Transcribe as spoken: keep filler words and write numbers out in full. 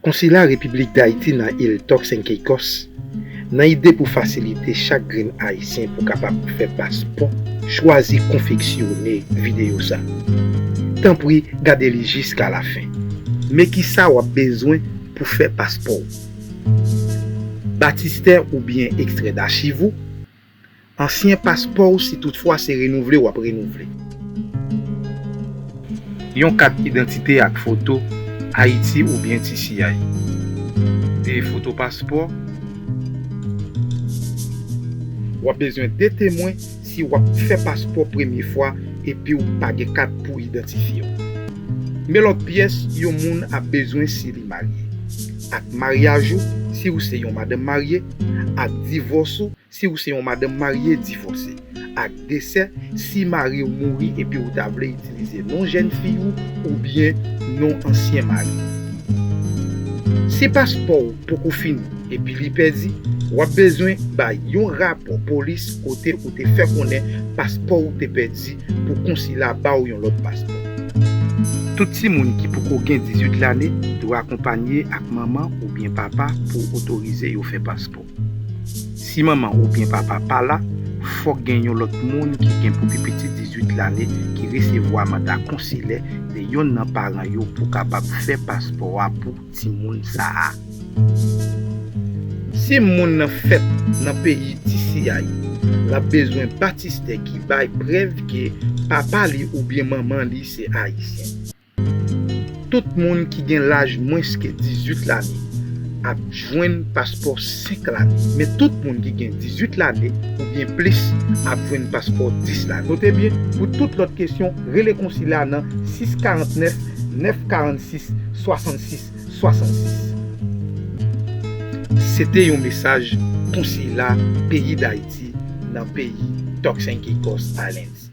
Konsila Repiblik Dayiti nan il Turks and Caicos, nan ide pou fasilite chak grenn Ayisyen pou kapab fè paspò, chwazi konfeksyone videyo sa. Tanpri, gade li jiska lafen. Men kisa w ap bezwen pou fè paspò w. Batistè oubyen ekstrè dachiv ou. Ansyen paspò w si toutfwa se renouvle w ap renouvle. Yon kat idantite ak foto, Ayiti oubyen T C I. De foto paspò. W ap bezwen de temwen si w ap fè paspò premye fwa epi w pa gen kat pou idantifye w. Men lòt pyès yon moun ap bezwen si li marye. Ak maryaj ou, si w se yon madanm marye, ak divòs ou, si w se yon madanm marye divòse, ak desè, si mari w mouri epi w ta vle itilize non jèn fi ou oubyen non ansyen mari. Si paspò w poko fini epi li pèdi, w ap bezwen bay yon rapò polis kote ou te fè konnen paspò w te pèdi pou konsila ba w yon lòt paspò. Tout timoun ki poko gen dizuit lane dwe akonpanye ak manman oubyen papa pou otorize yo fè paspò. Si manman oubyen papa pa la, fòk gen yon lòt moun ki gen pou pi piti dizuit lane ki resevwa manda konsilè de yonn nan paran yo pou kapab fè paspò a pou timoun sa a. Si moun nan fèt nan peyi T C I, l ap bezwen batistè ki bay prèv ke papa li oubyen manman li se Ayisyen. Tout moun ki gen laj mwens ke dizuit lane ap jwenn paspò senk lane. Men tout moun ki gen dizuit lane oubyen plis ap jwenn paspò dis lane. Note byen, pou tout lòt kesyon, rele konsila nan sis karant nèf, nèf karant sis, swasannsis, swasannsis. Se te yon mesaj Konsila peyi Dayiti nan peyi Turks and Caicos Islands.